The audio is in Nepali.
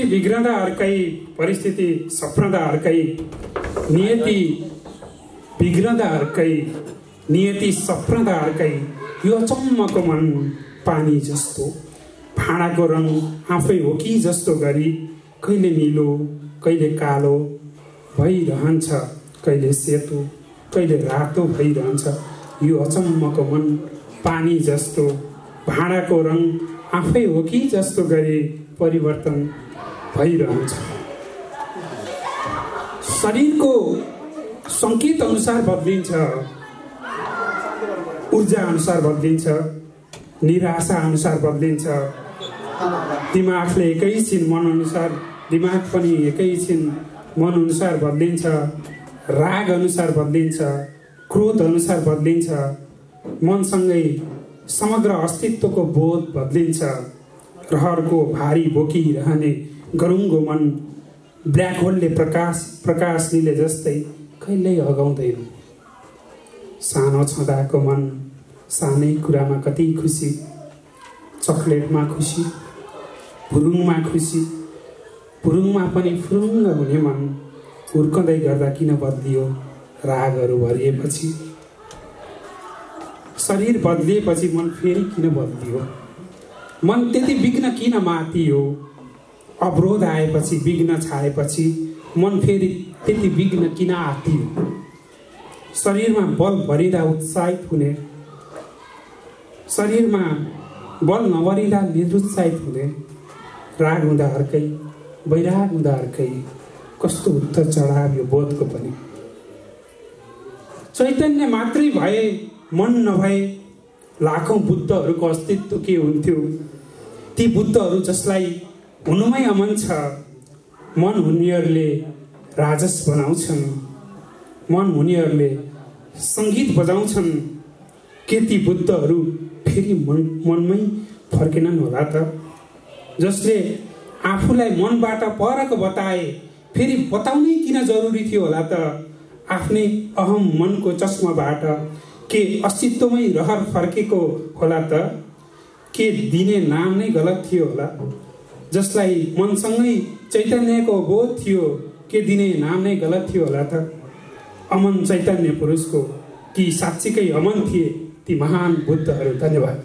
बिग्रँदा अर्कै, परिस्थिति सप्रँदा अर्कै, नियति बिग्रँदा अर्कै, नियति सप्रँदा अर्कै। यो अचम्मको मन पानी जस्तो, भाँडाको रङ आफै हो कि जस्तो गरी कहिले नीलो कहिले कालो भइरहन्छ, कहिले सेतो कहिले रातो भइरहन्छ। यो अचम्मको मन पानी जस्तो, भाँडाको रङ आफै हो कि जस्तो गरी परिवर्तन भइरहन्छ। शरीरको सङ्केत अनुसार बदलिन्छ, ऊर्जा अनुसार बदलिन्छ, निराशा अनुसार बदलिन्छ। दिमागले एकैछिन मन अनुसार, दिमाग पनि एकैछिन मन अनुसार बदलिन्छ, राग अनुसार बदलिन्छ, क्रोध अनुसार बदलिन्छ। मनसँगै समग्र अस्तित्वको बोध बदलिन्छ। रहरको भारी बोकिरहने गरुङ्गो मन ब्ल्याक होलले प्रकाश लिले जस्तै कहिल्यै अगाउँदैन। सानो छँदाको मन सानै कुरामा कति खुसी, चकलेटमा खुसी, फुरुङमा खुसी, फुरुङमा पनि फुरुङ्ग हुने मन हुर्कँदै गर्दा किन बदलियो रागहरू भरिएपछि। शरीर बदलिएपछि मन फेरि किन बदलियो, मन त्यति विघ्न किन मातियो। अवरोध आएपछि, विघ्न छाएपछि मन फेरि त्यति विघ्न किन आतियो। शरीरमा बल भरिँदा उत्साहित हुने, शरीरमा बल नभरिँदा निरुत्साहित हुने। राग हुँदा अर्कै, वैराग हुँदा अर्कै। कस्तो उत्तर चढाव यो बोधको पनि। चैतन्य मात्रै भए, मन नभए लाखौं बुद्धहरूको अस्तित्व के हुन्थ्यो। ती बुद्धहरू जसलाई हुनुमै अमन छ, मन हुनेहरूले राजस बनाउँछन्, मन हुनेहरूले सङ्गीत बजाउँछन्। के ती बुद्धहरू फेरि मनमै फर्केनन् होला त? जसले आफूलाई मनबाट परको बताए फेरि बताउनै किन जरुरी थियो होला त? आफ्नै अहम मनको चस्माबाट के अस्तित्वमै रहर फर्केको होला त? के दिने नाम नै गलत थियो होला? जसलाई मनसँगै चैतन्यको बोध थियो, के दिने नाम नै गलत थियो होला त? अमन चैतन्य पुरुषको ती साँच्चीकै अमन थिए ती महान बुद्धहरू। धन्यवाद।